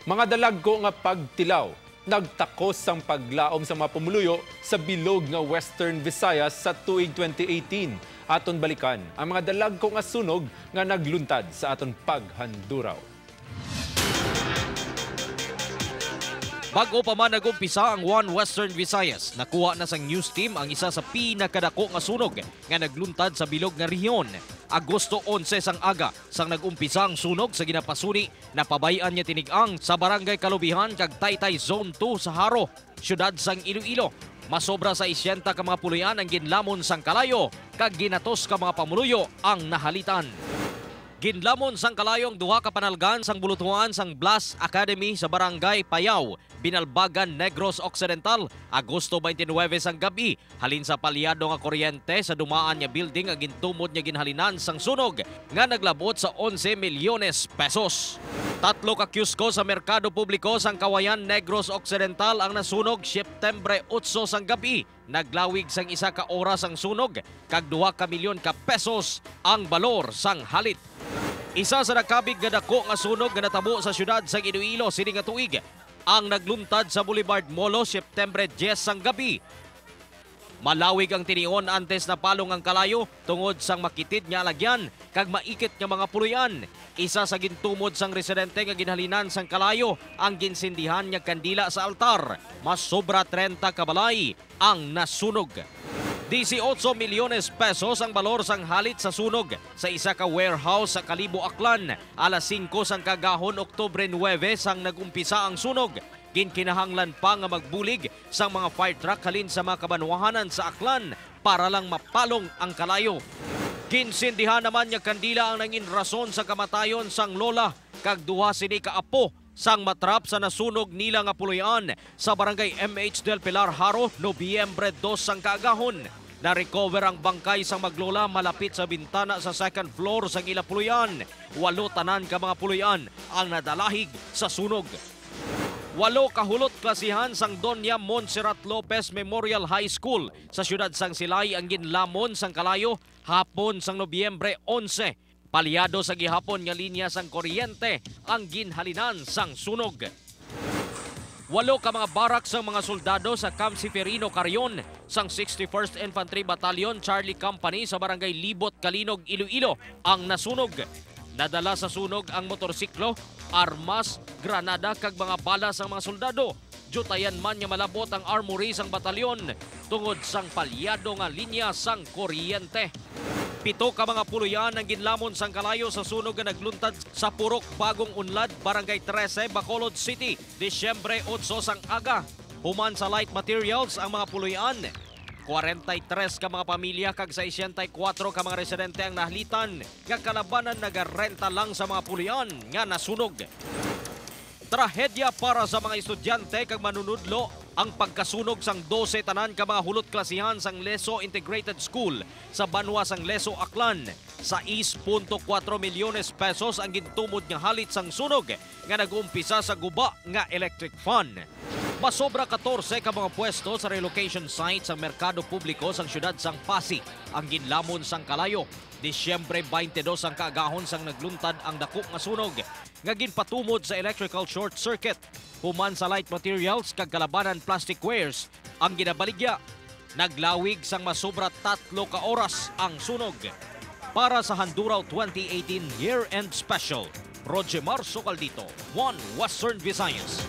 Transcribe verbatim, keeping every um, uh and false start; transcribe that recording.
Mga dalagko nga pagtilaw nagtakos sang paglaom sa mga pumuluyo sa bilog nga Western Visayas sa tuig twenty eighteen. Aton balikan ang mga dalagko nga sunog nga nagluntad sa aton paghanduraw. Bag-o pa man nag-umpisa ang One Western Visayas, nakuha na sang news team ang isa sa pinakadako nga sunog nga nagluntad sa bilog nga rehiyon. Agosto onse sang aga, sang nag-umpisa ang sunog sa ginapasuni, napabay-an niya tinig-ang sa Barangay Kalubihan kag Taytay Zone two sa Jaro, siyudad sang Iloilo. Masobra sa sesenta ka mga puloy-an ang ginlamon sang kalayo, kag ginatos ka mga pamuluyo ang nahalitan. Ginlamon sang kalayo ang duha ka panalgan sang bulutuhan sang Blas Academy sa Barangay Payao, Binalbagan, Negros Occidental, Agosto twenty-nine sang gab-i, halin sa palyado nga kuryente sa dumaan nga building ang gintumod nga ginhalinan sang sunog nga naglab-ot sa onse milyones pesos. Tatlo ka kiosko sa merkado publiko sang Kawayan, Negros Occidental ang nasunog September otso sang gab-i. Naglawig sang isa ka oras ang sunog, kag duha ka milyon ka pesos ang balor sang halit. Isa sa nakabig nga dako nga sunog nga natabo sa siyudad sang Iloilo sini nga tuig ang nagluntad sa Boulevard Molo, September diyes sang gab-i. Malawig ang tinion antes napalong ang kalayo tungod sang makitid nga alagyan kag maikit nga mga puloy-an. Isa sa gintumod sang residente nga ginhalinan sang kalayo ang ginsindihan nga kandila sa altar. Mas sobra trenta ka balay ang nasunog. Dieciocho milyones pesos ang balor sang halit sa sunog sa isa ka warehouse sa Kalibo, Aklan, alas singko sang kaagahon, Oktubre nuebe, sang nag-umpisa ang sunog. Ginkinahanglan pa nga magbulig sang mga fire truck halin sa mga kabanwahanan sa Aklan para lang mapalong ang kalayo. Ginsindihan naman nga kandila ang nangin rason sa kamatayon sang lola kag duha sini ka apo sang matrap sa nasunog nila nga puloy-an sa Barangay M H Del Pilar, Jaro, Nobyembre dos sang kaagahon. Na-recover ang bangkay sang maglola malapit sa bintana sa second floor sang ila puloy-an. Walo tanan ka mga puloy-an ang nadalahig sa sunog. Walo ka hulot klasihan sang Doña Montserrat Lopez Memorial High School sa siyudad sang Silay ang ginlamon sang kalayo hapon sang Nobyembre onse. Palyado sa gihapon nga linya sang kuryente ang ginhalinan sang sunog. Walo ka mga barak sang mga soldado sa Camp Seferino Carrion sang sixty-first Infantry Battalion Charlie Company sa Barangay Libot, Calinog, Iloilo ang nasunog. Nadala sa sunog ang motorsiklo, armas, granada kag mga bala sang mga soldado. Diutayan man nga malab-ot ang armory sang batalyon tungod sang palyado nga linya sang kuryente. Pito ka mga puloy-an ang ginlamon sang kalayo sa sunog nga nagluntad sa Purok Bagong Unlad, Barangay Trese, Bacolod City, Disyembre otso sang aga. Human sa Light Materials ang mga puloy-an, kwarenta y tres ka mga pamilya kag sesenta y kuwatro ka mga residente ang nahalitan nga kalabanan nagarenta lang sa mga puloy-an nga nasunog. Trahedya para sa mga estudyante kag manunudlo ang pagkasunog sang dose tanan ka mga hulot klasihan sang Leso Integrated School sa banwa sang Leso, Aklan. Sais punto kuwatro milyones pesos ang gintumod nga halit sang sunog nga nag-umpisa sa guba nga electric fan. Masobra katorse ka mga pwesto sa relocation site sang merkado publiko sang siyudad sang Passi ang ginlamon sang kalayo. Disyembre twenty-two ang kaagahon sang nagluntad ang dako nga sunog nga ginpatumod sa electrical short circuit. Human sa Light Materials kag Kalabanan Plasticwares ang ginabaligya. Naglawig sang masobra tatlo ka oras ang sunog. Para sa Handuraw twenty eighteen Year-End Special, Roger Marso Caldito, One Western Visayas.